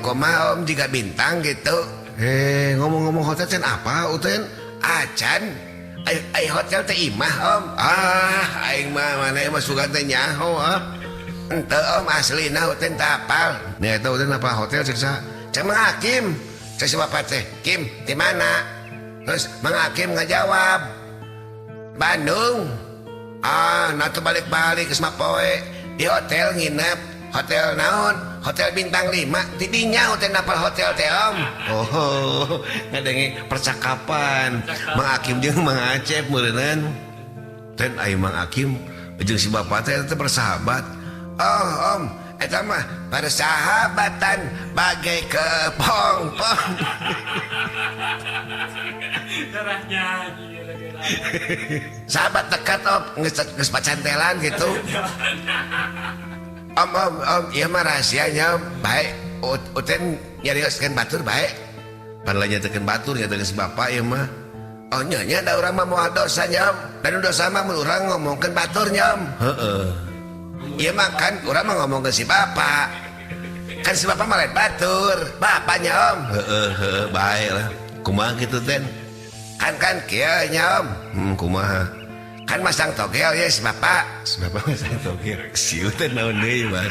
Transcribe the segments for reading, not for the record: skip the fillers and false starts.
kumaha Om jiga bintang gitu. Ngomong-ngomong hotel can apa Uten? Acan. Ai hotel teh imah Om. Ah, aing mah maneh mah sugan teh nyaho ah. Henteu Om aslina Uten teh apal. Nya eta Uten apa hotel cek saha? Cek Mang Hakim. Cek si bapak teh, "Kim, di mana?" Terus Mang Hakim ngajawab, "Bandung." Ah, nah tuh balik-balik geus mah poe di hotel nginep. Hotel naon? Hotel bintang 5. Tidinya hotel napal hotel teh Om. Oh, ngadenge percakapan Mang Hakim jeung Mang Acep meureunnan. Ten ai Mang Hakim jeung si bapak teh eta bersahabat. Oh, Om, eta mah persahabatan bagai kepompong. Darahnya sahabat dekat Om, geus pacantelan gitu. Om, Om, Om, ieu mah rahasianya Om. Baik, Uten nyarioskeun batur baik. Padahal nyatekeun batur nyatekeun si bapak ieu mah. Oh nya nya da urang mah moal dosa nya Om. Dan dosa mah mun urang ngomongkeun batur nya Om. Heeh. Ieu mah kan urang mah ngomongkeun si bapak. Kan si bapak mah lain batur, bapaknya Om. Heeh, heeh, baik lah. Kumaha kitu Ten? Kan kan kieu nya Om. Kumaha? Kan masang togel ya si bapak. Si bapak masang togel. Si Uten naon deui, Mas?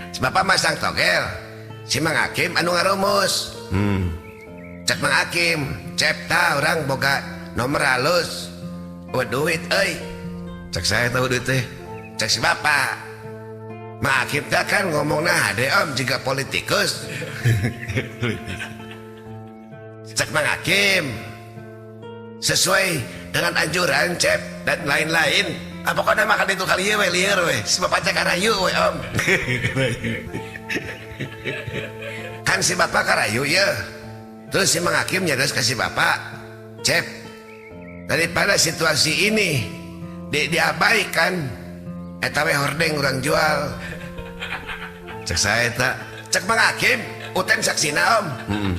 Si bapak masang togel. Si Mang Hakim anu ngarumus. Cek Mang Hakim, "Cep tah urang boga nomor halus. Eueuh duit euy." Cek saya tahu duit teh. Cek si bapak. Mang Hakim teh kan ngomongna hade Om jiga politikus. Cek Mang Hakim, sesuai dengan anjuran Cep dan lain-lain. Ah, pokoknya makan itu kali we lieur we. Si bapak teh karayu we Om. Kan si bapak karayu ya. Terus si Mang Hakim nyarios ka si bapak, "Cep, daripada situasi ini diabaikan, eta we hordeng urang jual." Cek saya eta, cek Mang Hakim, Uten saksina Om.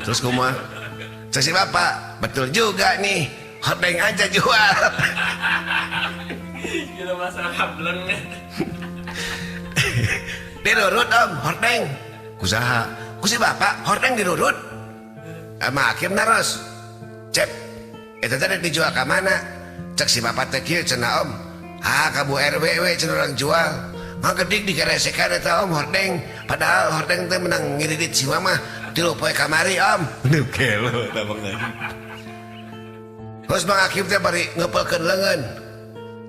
Terus kumaha? Cek si bapak, betul juga nih, hordeng aja jual. Gila masalah kableng. Dirurut Om, hordeng. Kusaha? Ku si bapak, hordeng dirurut. Mang Hakim naros, "Cep, eta teh dijual ka mana?" Cek si bapak teh kieu cenah Om. Ah, ka Bu RW we cenah urang jual. Mah gedik dikeresekan eta Om hordeng. Padahal hordeng teh menang ngiridit si mama 3 poe kamari Om. Nu gelo eta Bang Haji. Terus Mang Hakim teh bari ngepelkeun leungeun.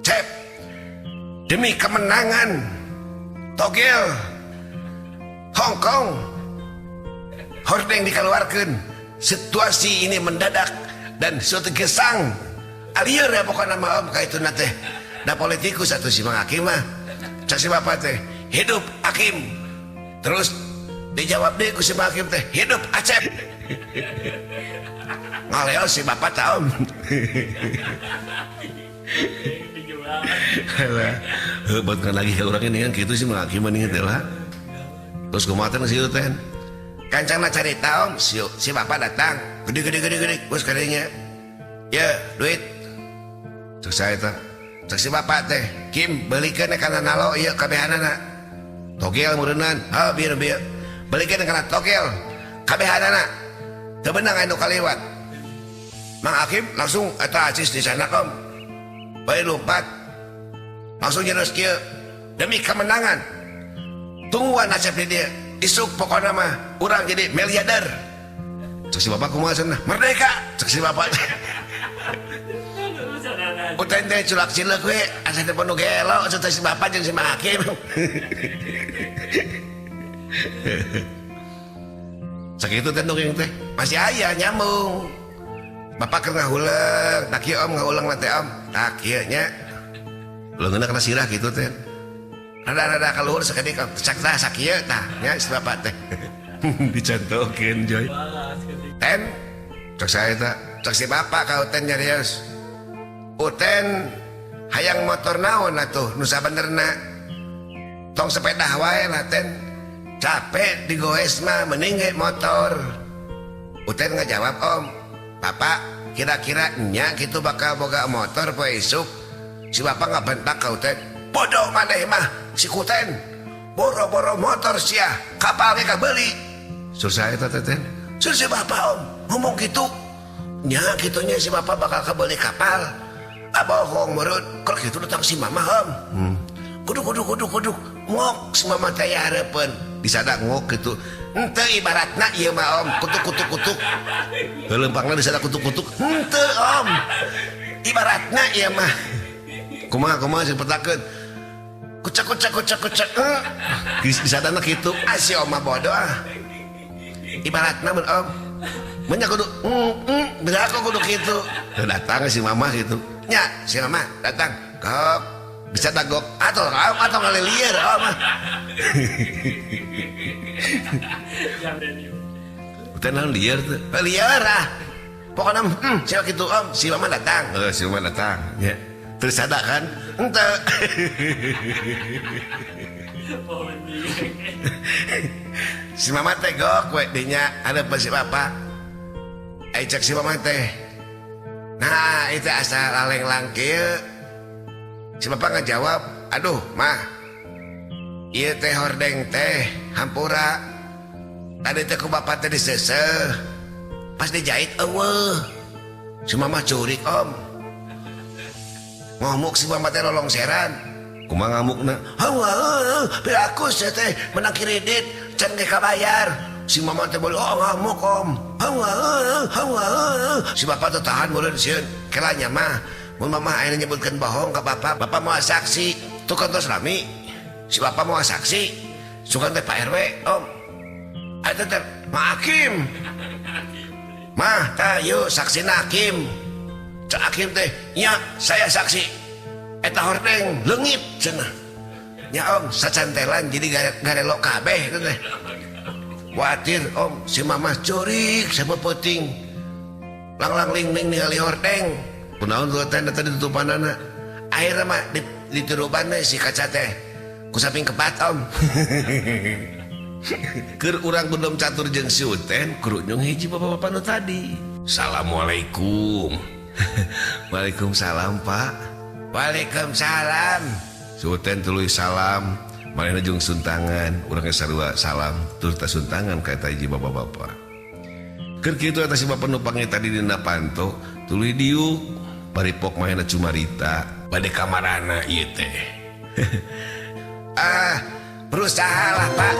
"Cep, demi kemenangan togel Hong Kong, hordeng dikeluarkan. Situasi ini mendadak dan suatu gesang. Alieur ya pokoknya mah Om ka itu teh. Da politikus atuh si Mang Hakim mah." Cek si bapak teh, "Hidup Hakim." Terus dijawab deh ku si Mang Hakim teh, "Hidup Acep." Ngaleo si bapak tah Om. Alah, hebatkan lagi ke orang ini kan gitu si Mang Hakim mah teh lah. Terus kumaha teh si Uten? Kancangna carita Om, si bapak datang, gede gede gede gede, bos kadenya. Ya, duit. Cek saya teh. Cek si bapak teh, "Kim, belikeun kana nalo ieu kabehanana." Togel meureunnan, ha bieu bieu. Belikeun kana togel kabehanana. Teu beunang anu kaliwat. Mang Hakim langsung eta acis di sana Om. Bae lompat. Langsung nyeros kieu, demi kemenangan. Tungguan Acep di dia. Isuk pokokna mah urang jadi miliarder. Cek si bapak kumaha cenah? Merdeka. Cek si bapak. Uten teh culak cileuk we, asa teh penuh gelo cek si bapak jeung si Mang Hakim. Sakitu teh dongeng teh. Masih aya nyambung. Bapak keur ngahuleung, tak kieu Om ngahuleung teh Om. Tak kieu nya. Leungeunna kana sirah kitu teh. Rada-rada kaluhur sakedik Om. Cak tah sakieu tah nya si bapak teh. Dicontohkeun Joy. Ten cek saya teh, cek si bapak ka Uten nyarios. Uten hayang motor naon atuh nu sabenerna? Tong sepeda wae lah Ten. Capek digoes mah mending ge motor. Uten ngajawab Om, "Bapak kira-kira nya kitu bakal boga motor poe isuk." Si bapak ngabentak ka Uten, "Bodoh maneh mah si Kuten. Boro-boro motor sia, kapal ge kabeli." Susah eta teh. Sur si bapak om ngomong gitu. Nya kitunya si bapak bakal kebeli kapal. Ah bohong meureun. Kalau gitu datang si mama om. Kudu kudu kudu kudu ngok si mama teh hareupeun. Disada ngok gitu. Henteu ibaratna ieu mah om kutuk kutuk kutuk. Leumpangna disada kutuk kutuk. Henteu om. Ibaratna ieu mah. Kumaha kumaha sing petakeun. Kucek kucek kucek kucek. Disadana kitu. Ah si om mah bodoh ah. Ibaratna mun om. Mun kudu bener aku kudu kitu. Datang si mama gitu. Nya si mama datang. Kok bisa dagok atau atau ngalilieur om. Udah naon lieur tuh. Lieur ah. Pokoknya si kitu om, si mama datang. Si mama datang nya. Terus ada kan? Henteu. Si mama teh gok we dinya ada si bapak. Ai cek si mama teh. Nah, itu asal laleng-lang kieu. Si bapak ngajawab, "Aduh, mah. Ieu teh hordeng teh hampura. Tadi teh ku bapak teh diseuseuh. Pas dijahit eueuh." Si mama curik, om. Ngamuk si mama teh lolongseran. Kumaha ngamukna? Heueuh, piraku sia teh menang kredit, can ge kabayar. Si mama teh boleh oh ngamuk om. Heueuh, heueuh. Si bapak teh tahan meureun sieun. Kelanya mah mun mama ayeuna nyebutkeun bohong ka bapak, bapak moal saksi. Tuh kan tos rami. Si bapak moal saksi. Sugan teh Pak RW, om. Eta teh Ma Hakim. Mah, tah yeuh saksina Hakim. Cek Hakim teh, nya saya saksi. Eta hordeng leungit cenah. Nya om sacantelan jadi garelo kabeh teh. Kuatir om si mama curik sapeuting. Langlang ling-ling ningali hordeng. Kunaon tuh teh tadi tutupanana. Akhirna mah dituruban si kaca teh. Ku samping kepat om. Keur urang belum catur jeung si Uten kurunyung hiji bapak-bapak nu tadi. Assalamualaikum. Waalaikumsalam Pak. Waalaikumsalam. Si Uten tuluy salam, manehna jeung suntangan, urang ge sarua salam, tur ta suntangan ka eta hiji bapak-bapak. Keur kitu eta si bapak nu panggil tadi dina panto, tuluy diuk, baripok manehna cumarita, bade kamarana ieu teh. Ah, berusaha lah Pak.